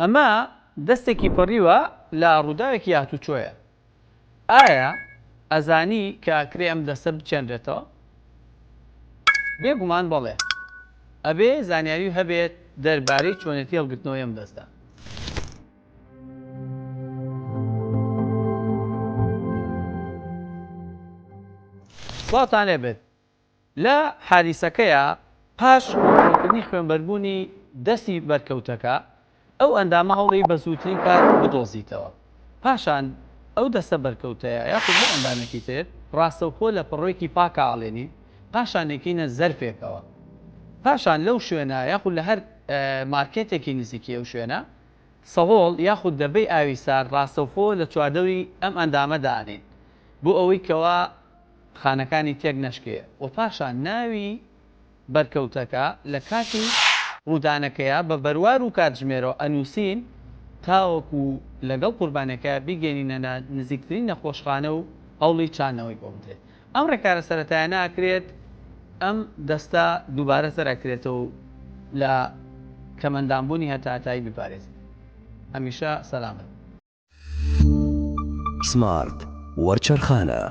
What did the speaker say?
ئەمە دەستێکی پەڕیوە لە ڕووداوێکی هاتوچۆیە. ئایا ئەزانی کە ئەکرێ ئەم دەستە بچێنرێتەوە؟ بێگومان بەڵێ. ئەبێ زانیاریو هەبێت دەربارەی چۆنێتی هەڵگرتنەوەی ئەم دەستە. سڵاوتان لێبێت. لە حادیسەکەیا پاش کۆنترۆڵکردنی خوێنبەربوونی دەستی بەرکەوتەکە، ئەو ئەندامە هەوڵی بە زووترین کات بدۆزیتەوە. پاشان ئەو دەستە بەرکەوتەیە یاخود هەر ئەندامێکی تر ڕاستەوخۆ لە پەڕۆیەکی پاکا ئەڵێنین، پاشان ئەیکەینە زەرفێکەوە. پاشان لەو شوێنە یاخود لە هەر مارکێتێکی نزیکی ئەو شوێنە سەهۆڵ یاخود دەبەی ئاوی سارد ڕاستەوخۆ لە چواردەوری ئەم ئەندامە دانێین بۆ ئەوەی کەوا خانەکانی تێک نەشکێ و پاشان ناوی بەرکەوتەکە لە کاتی ڕوودانەکەیا بە بەروار و کاتژمێرەوە ئەنووسین تاوەکو لەگەڵ قوربانیەکەیا بیگەینینە نزیکترین نەخۆشخانە و هەوڵی چاندنەوەی بۆ بدرێت. ئەم ڕێکارە سەرەتایانە ئەکرێت ئەم دەستە دووبارە زەر ئەکرێتەوە و لە کەمئەندامبوونی هەتاهەتایی بیپارێزێت. هەمیشە سەلامەت بن. سمارت وەرچەرخانە.